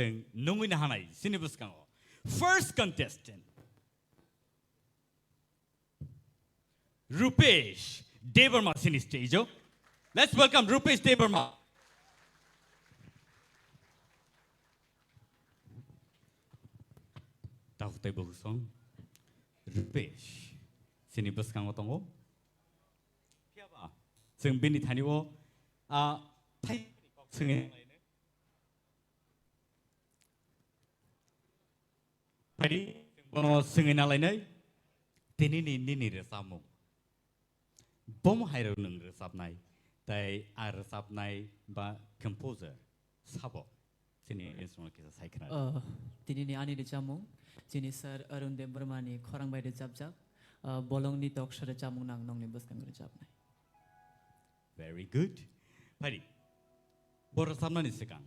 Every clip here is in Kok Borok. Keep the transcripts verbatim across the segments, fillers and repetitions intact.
Chwng nungwi nahanai chini bwskango. First contestant, Rupesh Debbarma chini stage o. Let's welcome Rupesh Debbarma. Tabuk tei bwswng Rupesh chini bwskango tongo. Phiya ba chwng bini thani o, ah, thai swngwi Phai di, bono swngwi nalainai, tini ni nini rwchapmung. Bomo hai rw nwng rwchapnai, tei a rwchapnai ba composer sabo chini instrument kisa sai khna. Oh, tini ni ani rwchapmung, chini sir Arun Debbarma ni khorang bai rwchapjak, ah, Bolong ni Toksa rwchapmung nang nongni bwskango rwchapnai. Very good. Phai di, bo rwchapnani swkang,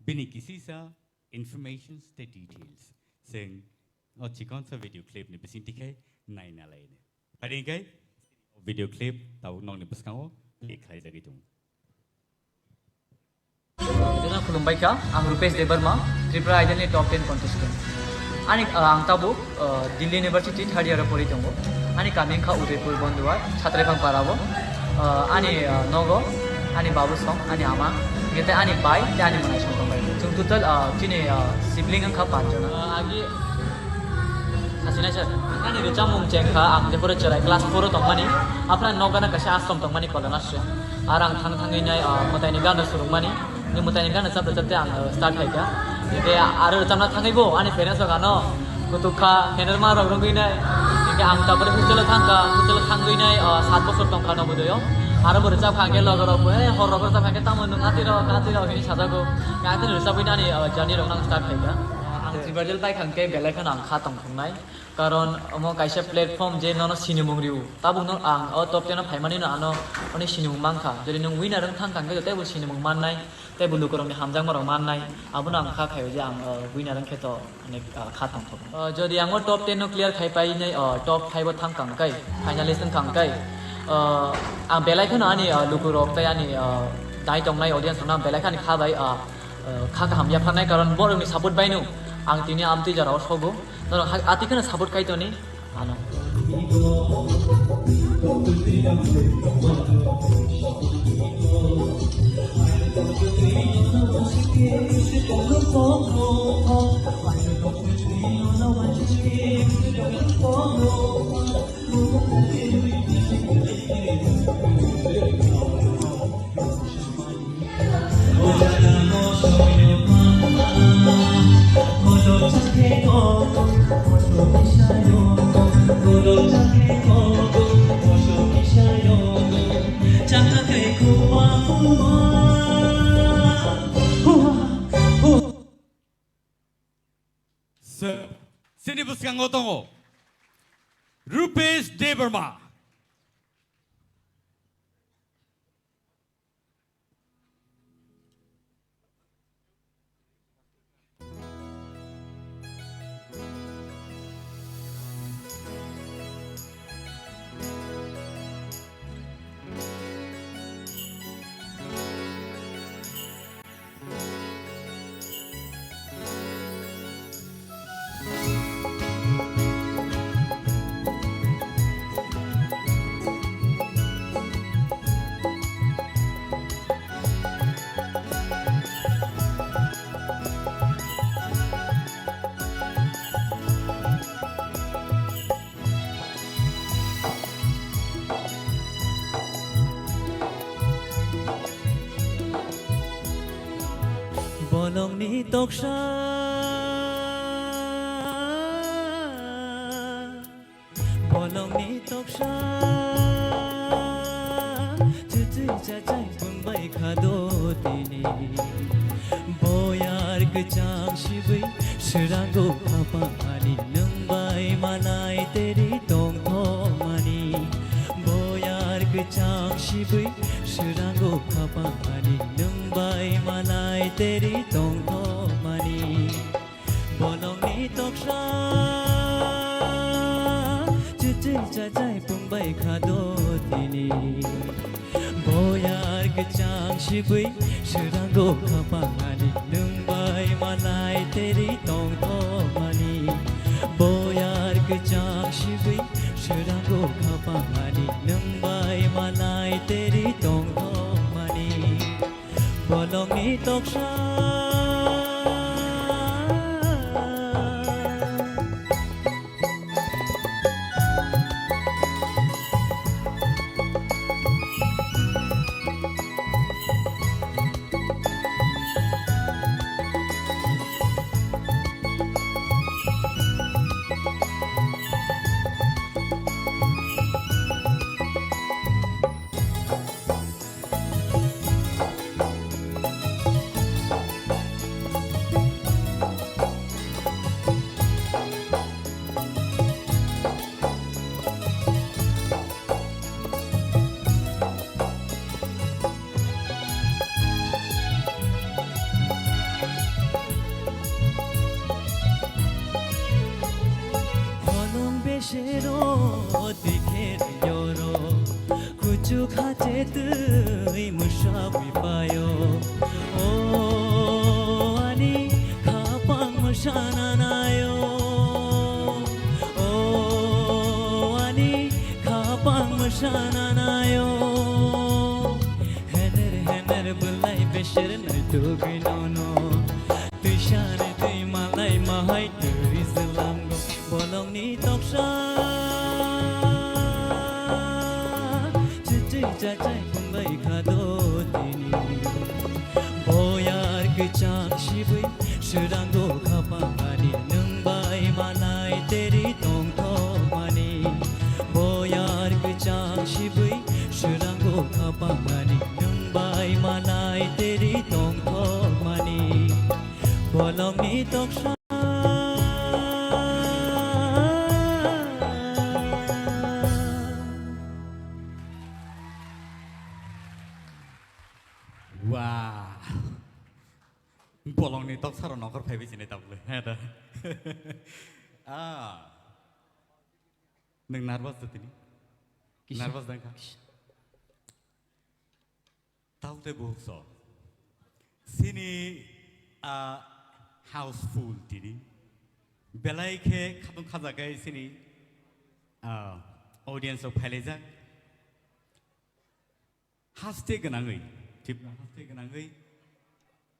bini kisisa informations tei details chwng o chikonsa video clip ni bisingtwi khe naina lainai. Phai di hwnkhe video clip tabuk nokni bwskango play khlaijagwi tongo. Jona khulumbai kha, ang Rupesh Debbarma, Tripura Idol ni top ten contestant. Ani, ah, ang tabuk, ah, Delhi University third year o pori tongo. Ani kami wngkha Udaipur Bonduar, Chhatraiphang para o. Ah, ani, ah, nogo, ani babu song, ani ama, hingke tei ani bai, tei ani mwnai song tongbai. Chwng total, ah, chini, ah, sibling wngkha panch jona. Ah, agi sasina sir, ani rwchapmung chengkha, ang jephuru cherai class four o tongmani, aphra nokgana kaisa ashram tongmani Kolonasya. Ar ang thang thangwi nai, ah, mwtaini gana surungmani. Ni mwtaini gana chap chap tei ang, ah, start khaikha. Hingke aro rwchapna thangwi bo ani parents rok ano kutuk kha, henerma rok rwgwi nai. Hingke ang tabore hostel o thangkha, hostel o thangwi nai, ah, sat bosor tongkha Nobodoyo. Aro bo rwchapkha hingke loge rok bo, "Eh, hor rok rwchapkha hingke tamo nwng atwi rok, atwi rok," hinwi sajago. Hingke atwi rwchapwi nai ani, ah, journey rok no ang start khaikha. Ang Tribal Jail paikha hingke belai kheno ang kha tongthoknai. Karon omo kaisa platform je nono sinimung rio. Tabukno ang o top ten o phaimani no ano oni sinimung mankha. Jodi nwng winner wng thangkha hingke teibo sinimung mannai, teibo lukurokni hamjakmarok mannai. Abono ang kha khaio je ang, o, winner wngkhe to onek, o, kha tongthok. O, jodi ang o top ten no clear khai painai, o, top five o thangkha hingke, finalist wngkha hingke, o, ang belai kheno ani, o, lukurok tei ani, o, nai tongnai audience rokno ang belai khani kha bai, o, o, kha kaham yapharnai, karon borokni support baino ang tini amtwi jora o sogo. Norok ha-, atwi kheno support khai toni, ano. Sir, chini bwskango tongo Rupesh Debbarma. Bolongni toksa, bolongni toksa, chuchwi chachai pungbai khado tini. Boyar kwchang sibwi srango khapang ani nwng bai malai teri tongthokmani. Boyar kwchang sibwi srango khapang ani nwng bai malai teri tongthokmani. Bolongni toksa, chuchwi chachai pungbai khado tini. Boyar kwchang sibwi srango khapang ani nwng bai malai Teri tongthokmani, boyar kwchang sibwi swrango khapangmani, nwng bai malai teri tongthokmani, bolongni toksa. Holong besero dikher yoro, kuchuk hache twi musabwi payo. O ani khapang mwsana nayo, o ani khapang mwsana nayo. Hener hener bwlai beser naitugwi nono, twisani twi malai mahai twi zlango. Bolongni toksa chwchwi chachai phunglai kha do tini. Boyar kwchang sibwi swrango khapangmani, nwng bai malai teri tongthokmani. Boyar kwchang sibwi swrango khapangmani, nwng bai malai teri tongthokmani. Bolongni toksa. Wow. Bolongni toksaro nongkhor phaibai sinai tabukle. He da. Ah. Nwng nervous da tini? Kisa. Nervous da wngkha? Kisa. Taote buhukso. Sini, ah, houseful tini. Belai khe khatung khajakai sini, ah, audience rok phailaijak. Haste gwnangwi, Tripura haste gwnangwi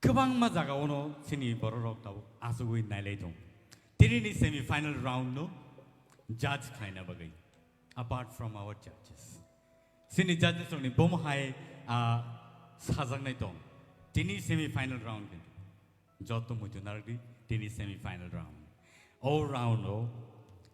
kwbangma jagao no chini borok rok tabuk achugwi nailai tong. Tini ni semi final round no judge khlaina bagwi, apart from our judges. Chini judges rok ni bomo hai, ah, sajaknai tong. Tini semi final round ni joto muitu narwkdi, tini semi final round. O round o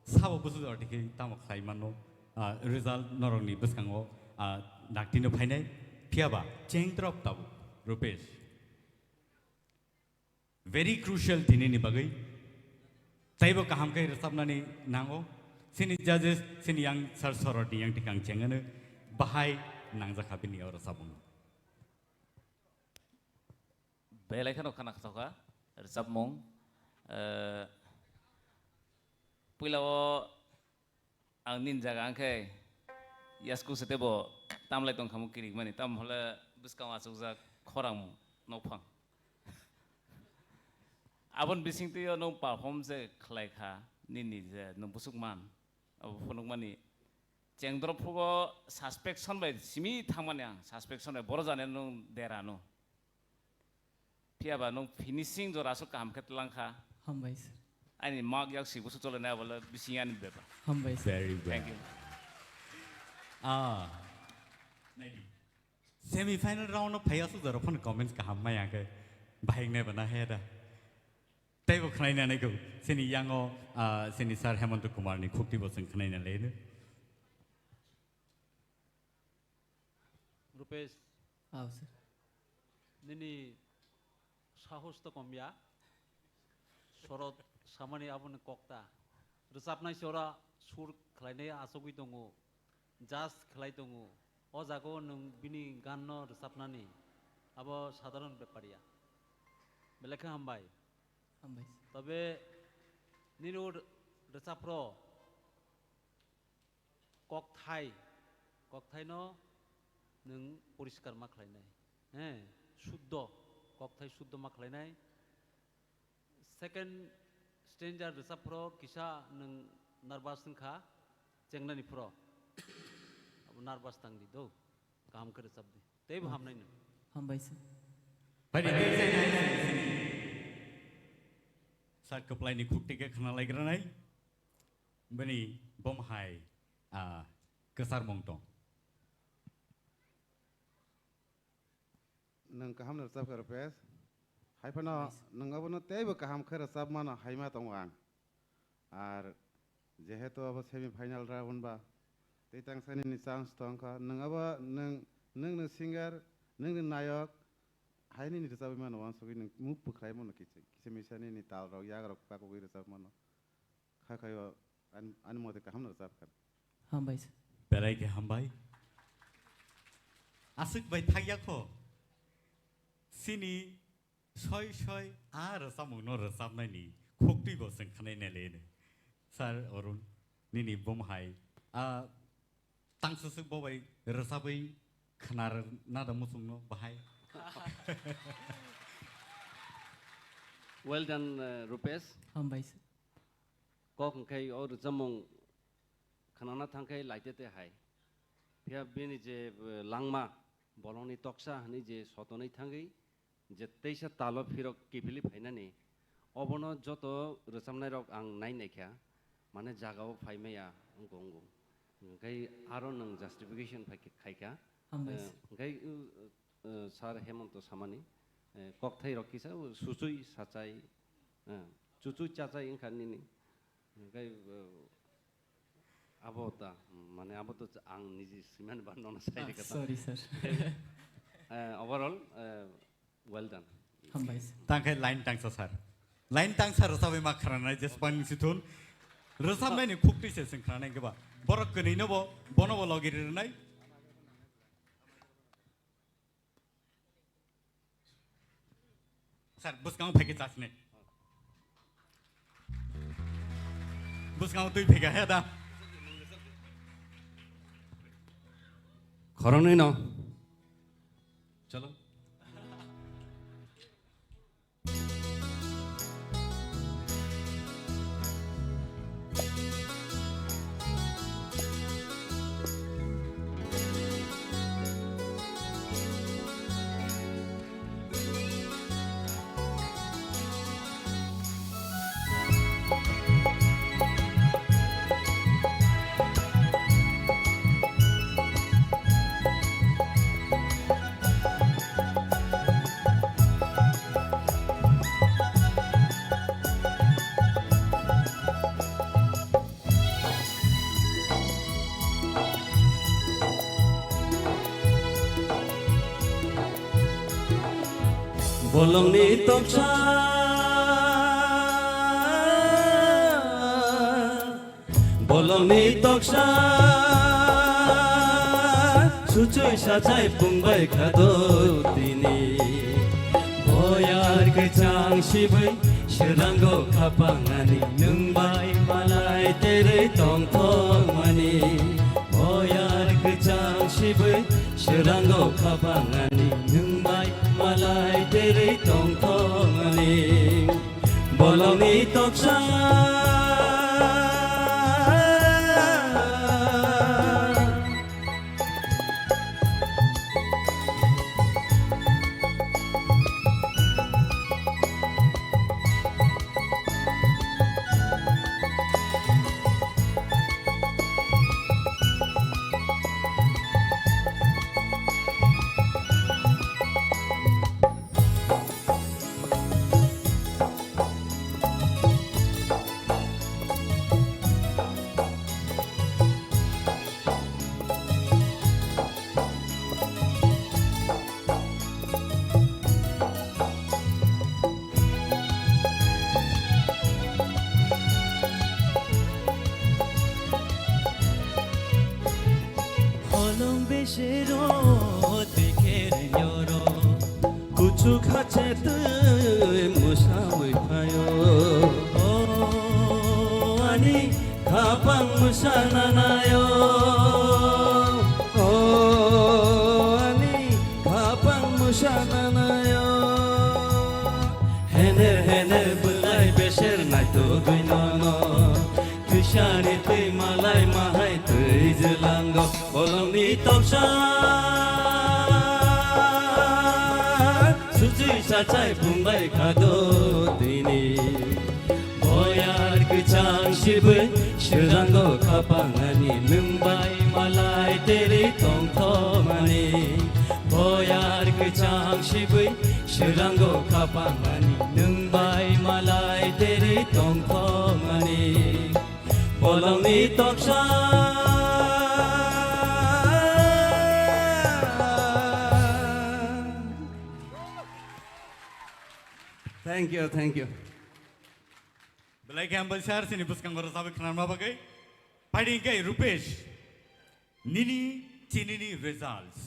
sabo bwswk jora dikhe tamo khlai mano, ah, result norokni bwskango, ah, daktino phainai. Phiyaba chengdrop tabuk, Rupesh. Very crucial tini ni bagwi. Taibo kaham khe rwchapnani nango. Chini judges, chini yang sir soror ni yang tikang chengano bahai nangjak kha bini o rwchapmung. Belai kheno khana kha rwchapmung. Eh, puila o ang nini jaga ang khe yasku se tebo tamlai tong khamu kirik mani, tam hole bwskang achukjak khorang nokphang. Aboni bising twi o nwng perform je khlai kha nini je nwng bwswk man, abo phunukmani chengdrop phugo suspension bai simi thangmani ang, suspension bai boro jani nwng dera no. Phiyaba nwng finishing jora aswk kaham khe twlang kha. Hambai sir. Ani mak yak si bwswk chole nai abole bising ani bepar. Hambai sir. Very well. Thank you. Ah. Naidi. Semi final round no phai aswk jora phone comments kaham maya khe bahik nai bana he da. Teibo khnaina nai go. Sini yango, ah, sini sir Hemanta Kumar ni khukti bo sing khnaina le. Rupesh, Aw, sir. Nini sahos to kom ya. Sorot samani aboni kokta. Rwchapnai se ora sur khlainai achugwi tongo. Judge khlai tongo. O jaga o nwng bini gan no rwchapnani. Abo sadharon bepar ya. Belai khe hambai. Hambai, sir. Tobe nini o rwchapro kokthai, kokthaino nwng poriskar ma khlainai, he, suddo, kokthai suddo ma khlainai. Second stanza rwchap phro kisa nwng nervous wngkha, chengnani phro. Abo nervous tangdi do. Kaham khe rwchapdi. Teibo hamnai nwng. Hambai sir. Bai de, de, de, de, de. Sir kwplaini khukti khe khna laigranai. Bini bom hai, ah, kwcharmung tong. Nwng kaham no rwchapkha, Rupesh. Hai phano nwng abono teibo kaham khe rwchapmano hai ma tongo ang. Ar jehetu abo semi final round ba tei tangsa nini chance tongkha, nwng abo nwng, nwng, nwng singer, nwng ni nayok, hai nini rwchabwi mano uansugwi nwng muk bwkhlai mano kisa, kisa misa nini tal rok, yak rok pakugwi rwchapmano. Kha khaio ani, ani mote kaham no rwchapkha. Hambai sir. Belai khe hambai. Aswk bai thakya kho. Sini soi soi a rwchapmungno rwchapnaini khuktwi bo chwng khwnai nai le. Sir Arun, nini bom hai a tangsa swk bo bai rwchabwi khwnar nada muchungno bahai. Well done, uh, Rupesh. Hambai sir. Kok hwnkhe o rwchapmung khwnana thangkhe laitete hai. Phiya bini je, eh, langma, bolongni toksa hwnwi je sotonwi thangwi je teisa talo phirok kiphilwi phainani, obono joto rwchapnairok ang nai naikha, mane jagao phai maya wngkha wngo. Hwnkhe aro nwng justification phai khe-, khaikha. Hambai sir. Eh, hwnkhe, uh, uh, Sir Hemonto samani, eh, kokthairok kisa, uh, suchui sachai, uh, chuchui chachai wngkha nini. Hwnkhe, uh, abo ta, mane abo to ang niji swimani ba nono sai Ah, rikha ta. Sorry, sir. Eh, overall, eh, well done. Hambai sir. Tangkhe line tangsa sir. Line tangsa rwchabwi ma khranai jespan sithun. Rwchabnaini khukti se sing khranai keba. Borok kwnwi no bo, bono bo logi rinai. Sir, bwskango phaikhe chasne. Bwskango twi phaikha he da. Khoroknwi no. Chalo. Bolongni toksa, bolongni toksa, suchui sachai pungbai khado tini. Boyar kwchang sibui swrango khapangani, nwng bai malai terei tongthokmani. Boyar kwchang sibui swrango khapangani, nwng bai malai terei tongthokmani. Bolongni toksa. Holong besero tikher nyoro, kuchuk hache twi musawi phayo. O ani khapang musa nanayo. O ani khapang musa nanayo. Hener hener bwlai Lango kolongni toksa, suchi sachai bumbai kado tini. Boyar kwchang sibui, srango khapangani, nwng bai malai teri tongthomani. Boyar kwchang sibui, srango khapangani, nwng bai malai teri tongthomani. Bolongni toksa. Thank you, thank you. Belai khe hambai sir, chini bwskango rwchapwi khwnarma bagwi. Phaidi hwnkhe Rupesh, nini chinini results.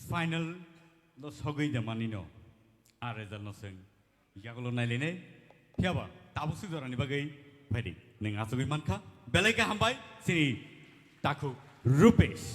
Final no sogwi de manino. A result no swng. Yagulo nailainai. Phiyaba tabuk swijorani bagwi phaidi. Nwng achugwi mankha. Belai khe hambai chini takhuk Rupesh.